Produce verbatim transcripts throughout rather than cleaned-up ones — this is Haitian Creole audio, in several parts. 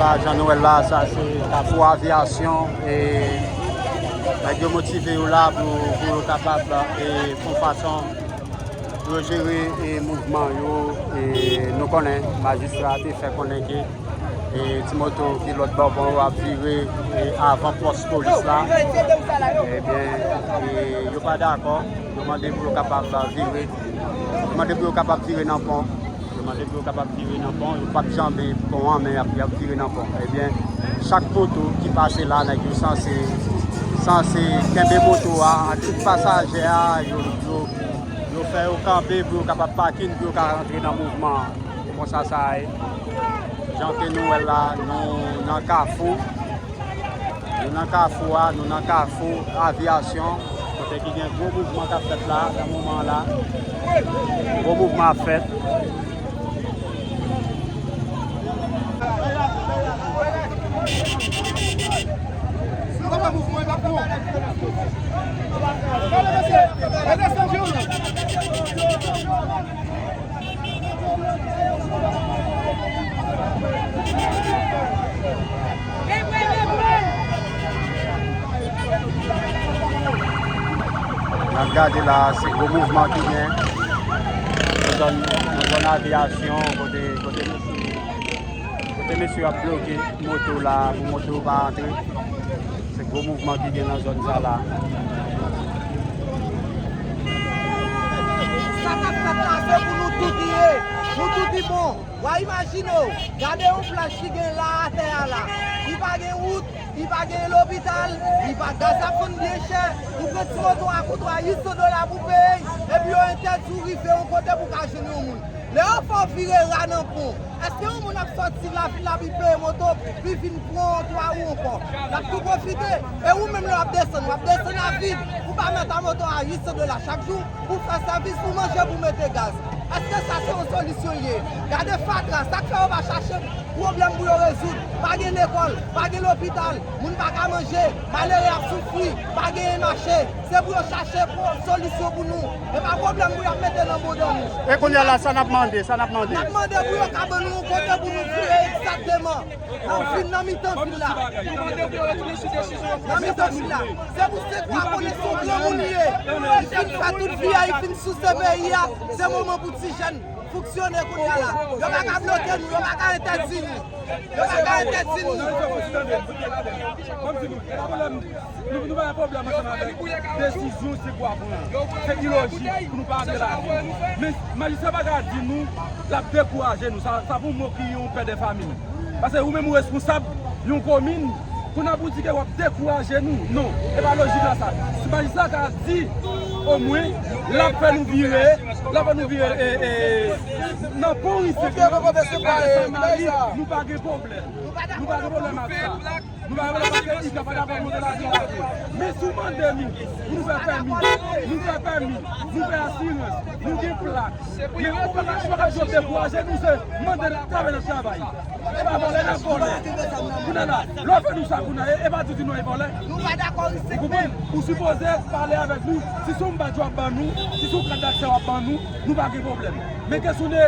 La, jan nou wè l la, sa se Kafou Aviyasyon, e nèg yo motive yo la pou, pou yo kapab, e, fè yon fason pou yo jere, e, mouvman yo. E nou konnen majistra te fè konnen ke, e, ti moto ki lòt bò pon yo ap vire, e, avan pòs polis la. Ebyen, e, yo pa dakò. Yo mande pou yo kapab vire. Yo mande pou yo kapab vire nan pon. Yo mande pou yo kapab vire nan pon. Yo p ap janbe pon an, men y ap, y ap vire nan pon. Ebyen, chak moto ki pase la, nèg yo sanse, sanse kenbe moto a ak tout pasaje a. Yo, yo, yo fè yo kanpe pou yo kapab pakin, pou yo ka rantre nan mouvman an. Konsa sa ye. Jan ke nou wè la, nou nan Kafou. Nou nan Kafou a, nou nan Kafou Aviyasyon, kote ki gen gwo mouvman k ap fèt la, nan moman la. Gwo mouvman ap fèt. N ap gade la, se gwo mouvman ki gen nan zòn, nan zòn Aviyasyon, kote, kote mesye, kote mesye ap bloke moto la, pou moto yo pa antre. Se gwo mouvman ki gen nan zòn sa la. Sa k ap fèt la, se pou nou tout li ye. Nou tout li bon. W a imajine w, gade yon plaj ki gen la atè a la. Li pa gen wout, li pa gen lopital, li pa, gaz ap vann byen chè. Ou pran ti moto a kout ou a uit san dola pou peye, epi yo entèdi w rive yon kote pou w ka jwenn yon moun. Lè yo fè w vire ra nan pon, èske yon moun ap sòti lavil la pou l peye moto, pou l vin pran yon twa ou ankò? L ap tou pwofite. E ou menm lè w ap desann, w ap desann a vid. Ou pa mèt a moto a uit san dola chak jou pou fè sèvis, pou manje, pou mete gaz. Èske sa se yon solisyon l ye? Gade fatra, sa k fè yo pa chache pwoblèm pou yo rezoud. Pa gen lekòl, pa gen lopital, moun pa ka manje, malere ap soufri, pa genyen mache. Se pou yo chache pwo-, solisyon pou nou. E pa pwoblèm pou y ap mete nan boudon nou. E kounye a la, sa n ap mande, sa n ap mande? N ap mande pou yo ka ban nou yon kote pou nou vire egzakteman. Nan vil, nan mitan vil la. Nan mitan vil la. Se pou se pou a konnen se yon granmoun li ye. Li fin fè tout vi a, li fin souse peyi a. Se moman pou ti jèn fonksyone kounye a la. Yo pa ka bloke nou, yo pa ka entèdi nou. Yo pa ka entèdi nou. Ban m di nou, e pa pwoblèm. Nou, nou pa gen pwoblèm ansanm avèk desizyon Segou a pran an. Se ilojik pou nou pa antre ladan l. Men majistra pa ka di nou l ap dekouraje nou. Sa, sa pou mokri yon pè de fami. Paske ou menm ou responsab yon komin, pou n ap ou di ke w ap dekouraje nou. Non, e pa lojik la sa. Si majistra ka di, omwen, l ap fè nou vire, l ap fè nou vire, e, e, nan pon isit, nan Samari, nou pa gen pwoblèm. Nou pa gen pwoblèm ak sa. Nou pa gen pwoblèm ak sa. Li ka pa dakò monte lavi la. Men si w mande nou pou nou fè pèmi, nou fè pèmi, nou fè asirans, nou gen plak. Men ou pa ka, ou pa ka jwenn dekouraje nou, se mande n ap travay, n ap travay. E pa vòlè n ap vòlè. Kounye a la, lè w fè nou sa kounye a, e, e pa di di nou e vòlè. Nou pa dakò isit menm. Ou konprann? Ou sipoze pale avèk nou. Si se yon badj w ap ban nou, si se yon kat daksè w ap ban nou, nou pa gen pwoblèm. Men kesyon de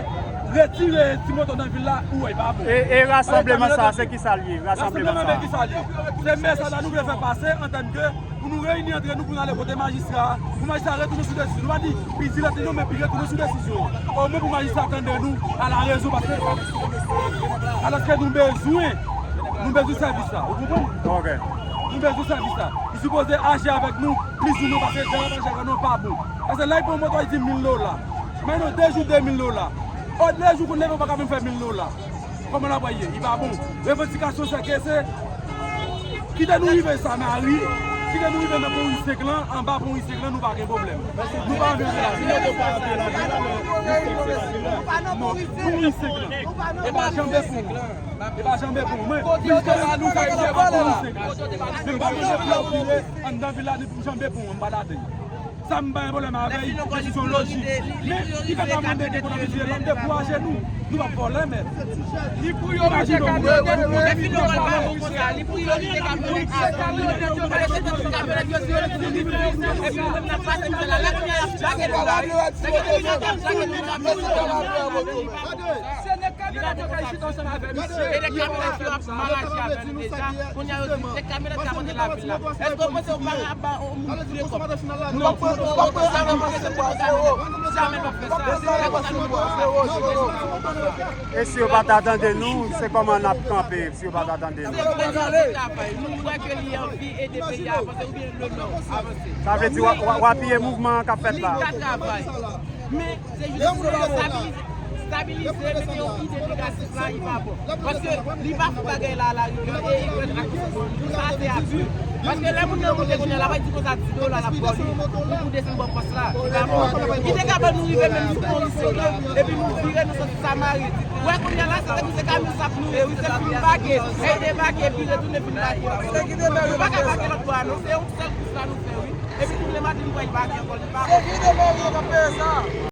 retire ti moto nan vil la, ou wè, e pa bon. E, e rasanbleman sa, se ki sa l ye? Rasanbleman sa, se ki sa l ye? Se mesaj la nou vle fè pase antanke pou nou reyini antre nou pou n ale kote majistra a, pou majistra a retounen sou desizyon. Nou pa di pi dirèk non, men pi retounen sou desizyon an. Omwen pou majistra a tande nou a la rezon, paske, alòske nou bezwen, nou bezwen sèvis la. Ou konprann? Ok. Nou bezwen sèvis la. Li sipoze aji avèk nou plizoumwen, paske jan l ap aji avèk nou pa bon. Paske lè l pran moto, li di mil dola. Men non, de jou de mil dola. Ò, de jou konn leve, ou pa ka menm fè mil dola. Kòman l ap ye? Li pa bon. Revandikasyon se ke se, kite nou rive Samari, kite nou rive nan pon Ri Senk lan, anba pon Ri Senk lan, nou pa gen pwoblèm. Nou pa anvi antre la. Non, pon Ri Senk lan. E pa janbe pon. E pa janbe pon. Mwen, plis ke sa nou ka rive anba pon Ri Senk lan. Men m pa mande pou yo vire anndan vil la, ni pou janbe pon, m pa ladan l. Sa m pa gen pwoblèm avè l, se yon lojik. Men, li pa ka mande ke kote misye, l ap dekouraje nou. Nou p ap vòlè, men. Li pou yo mete kamyonèt, li pou yo mete kamyonèt, li pou yo mete kamyonèt, epi nou menm n ap pase misye la, la kounye a, y ap lage nou la, lage nou la, lage nou la. Li pa bon konsa, misye. E de kamyonèt yo ap mal aji avè nou deja. Kounye a yo di, de kamyonèt k ap antre lavil la. Èske w panse yo pa ap ba yon moun vye kòb? Non, ou pa panse yo pa fè sa. Jamè n ap fè sa. Lè konsa nou pran sa. E si yo pa ta tande nou, se kòman n ap kanpe si yo pa ta tande nou? Se vre, nou travay. Nou wè ke li anvi ede peyi a avanse oubyen le nò avanse. Sa vle di w ap, w ap, w ap apiye mouvman an k ap fèt la? Li ka travay. Men, se jis pou nou stabilize, stabilize, mete yon ide negatif la, li pa bon. Paske li pa fè bagay la, la, e y ak tout sa se abi. Paske lè moun nan moute kounye a, l ap di konsa di dola l ap ba li, pou, pou desann bò pòs la. Li pa bon. Li te ka ban nou rive menm nou pran yon lise, epi nou vire, nou soti Samari. Wè kounye a la, se tankou se kamyon sa pou nou ye, wi, se fin bake, e debake, epi retounen fin bake. Nou pa ka bake lòt bò a, non, se yon sèl kous la nou fè, wi. Epi tounen maten, nou pral bake ankò, li pa bon.